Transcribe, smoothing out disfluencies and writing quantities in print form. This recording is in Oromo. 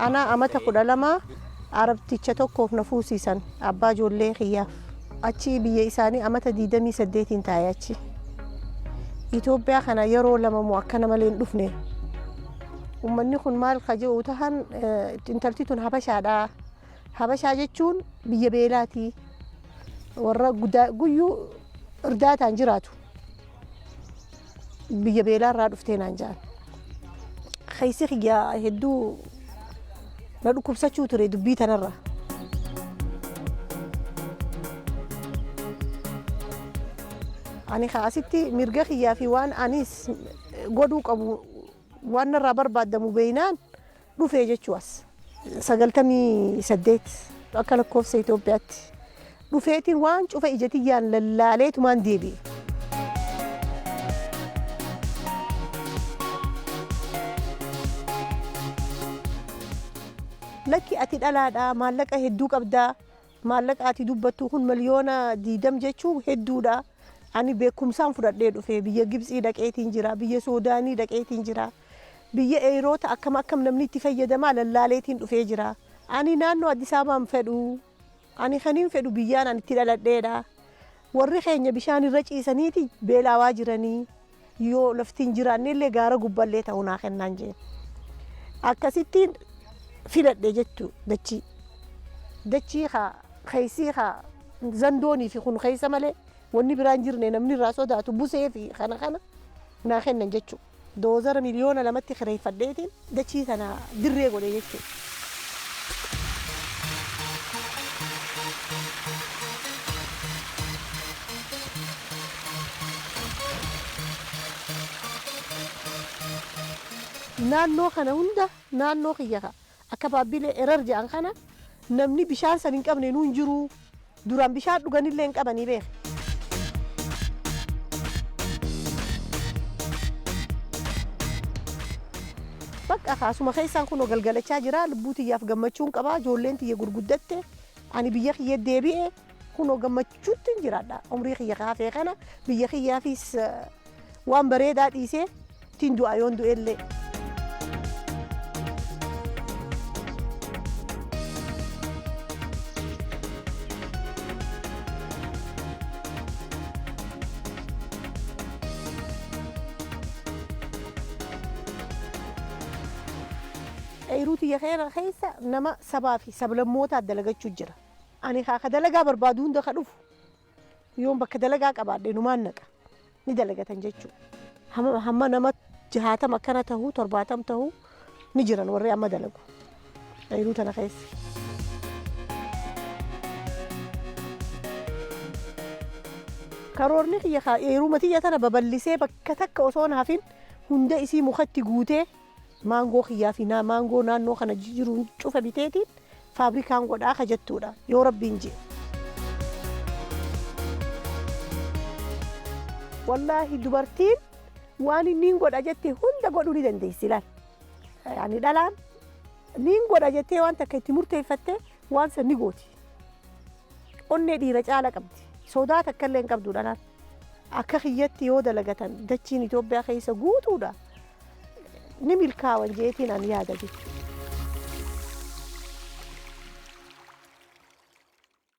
Ana amata 12 Arabticha tokkoof na fuusiisan, abbaa ijoollee kiyyaaf. Achi biyya isaanii amata 28n taa'e achi. Itoophiyaa kana yeroo lama moo akkana malee hin dhufne. Uummanni kun maal ka jedhu tahan, intalti tun Habashaadha. Habashaa jechuun biyya beelaati. Warra guyyuu irdaataan jiraatu. Biyya beelaa irraa dhuftee naan jedhan. Keessi kiyya hedduu na dhukkubsachuu ture dubbii tanarra. Ani asitti mirga kiyyaa fi waan anis godhuu qabu, waan narraa barbaadamu beeynaan dhufee jechuu as. 98 akka lakkoofsa Itoophiyaatti dhufeetiin waan cufa ija tiyyaan lallaaleetumaan deebi'e. Lakki, ati dhalaadha, maallaqa hedduu qabdaa, maallaqa ati dubbattu kun 20 miliyoona jechuu hedduudha. Ani beekumsaan fudhadhee dhufe, biyya Gibxii dhaqeetiin jira, biyya Suudaanii dhaqeetiin jira. Biyya Eeroota akkam akkam namni itti fayyadamaa lallaaleetiin dhufee jira. Ani naannoo Addis Ababaan fedhu. Ani kaniin fedhu biyyaan ani itti dhaladheedha. Warri keenya bishaan irra ciisaniiti beelaawaa jiranii, yoo lafti hin jiraanne illee gaara gubballee ta'uu naa kennaan jeen. Akkasittiin filadhe jechuu dachii. Dachii haa keessii haa zandoonii fi kun keessa malee wanni biraan jirne, namni irraa sodaatu busee fi kana kana naa kennan jechuu. Doozara 2 miliyoonatti kireeffadheetiin dachii tana dirree godhe jechuudha. Naannoo kana hunda, naannoo kiyya akka Baabbilee Erer jedhan kana, namni bishaan san hin qabne nuun jiru. Duraan bishaan dhuganillee hin qabanii beeke. Bakka kaasuma keessaan kunoo galgalachaa jira, lubbuu tiyyaaf gammachuun qaba, ijoolleen tiyya gurguddatte, ani biyya kiyya deebi'e, kunoo gammachuutti hin jiraadha. Umrii kiyya kaafee kana biyya kiyyaafis waan bareedaa dhiisee ittiin du'a yoon du'ellee. Ooyiruu tiyya keessa nama sabaa fi sablammootaa dalagachuu jira. Ani ka dalagaa barbaadu hunda ka dhufu, yoon bakka dalagaa qabaadhe numaan naqa, ni dalagatan jechuudha. Hamma nama 60 akkana tahuu, 70 tahuu ni jiran warri amma dalagu. Ooyiruu tana keessa. Karoorni kiyya ooyiruu tiyya tana babal'isee, bakka takka osoo hin hafin hunda isii mukatti guutee, maangoo kiyyaa fi maangoo naannoo kana jiru cufa biteetiin faabrikaan godhaa ka jettuudha yoo Rabbiin jee. Wallaahi, dubartiin waan inni godha jette hunda godhuu ni dandeessi laal. Ani dhalaan niin godha jettee waan takka itti murteeffatte, waan san ni gooti. Onnee dhiira caala qabdi. Sodaa takka illee hin qabdu dhalaan. Akka kiyyatti yoo dalagatan dachiin Itoophiyaa keessa guutuudha. Ni milkaawan jeetiin ani yaada jechuudha.